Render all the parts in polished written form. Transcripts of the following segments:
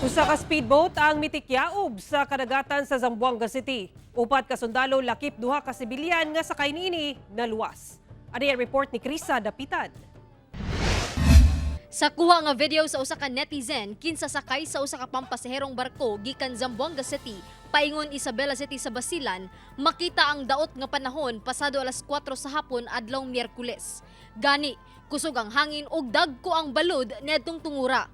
Usa ka speedboat ang mitikyaob sa kadagatan sa Zamboanga City. Upat ka sundalo lakip duha ka sibilyan nga sakay niini naluwas. Ani ang report ni Krisa Dapitan. Sa kuha nga video sa usa ka netizen, kinsa sakay sa usa ka pampasaherong barko gikan Zamboanga City paingon Isabela City sa Basilan, makita ang daot nga panahon pasado alas 4 sa hapon adlaw Miyerkules. Gani, kusog ang hangin ug dagko ang balod niadtong tungura.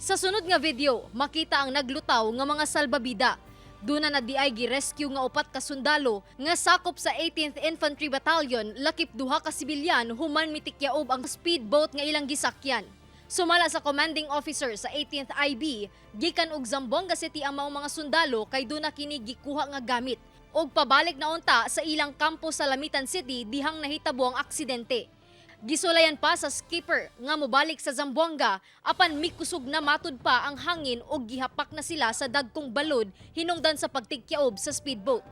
Sa sunod nga video, makita ang naglutaw nga mga salbabida. Duna na diay gi-rescue nga upat ka sundalo nga sakop sa 18th Infantry Battalion, lakip duha ka sibilyan, human mitikyaob ang speedboat nga ilang gisakyan. Sumala sa commanding officer sa 18th IB, gikan og Zamboanga City ang maong mga sundalo kay duna kini gikuha nga gamit og pabalik na unta sa ilang kampo sa Lamitan City dihang nahitabo ang aksidente. Gisulayan pa sa skipper nga mobalik sa Zamboanga, apan mikusog na matud pa ang hangin og gihapak na sila sa dagkong balod hinungdan sa pagtigyaob sa speedboat.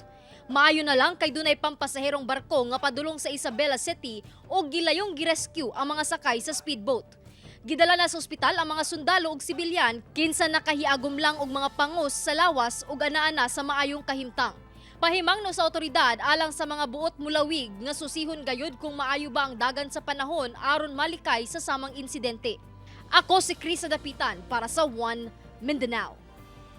Maayo na lang kay dunay pampasaherong barko nga padulong sa Isabela City og gilayong girescue ang mga sakay sa speedboat. Gidala na sa ospital ang mga sundalo ug sibilyan, kinsa nakahiagom lang og mga pangos sa lawas ug anaa sa maayong kahimtang. Pahimangno sa otoridad alang sa mga buot mulawig nga susihon gayud kung maayo ba ang dagan sa panahon aron malikay sa samang insidente. Ako si Krisa Dapitan para sa One Mindanao.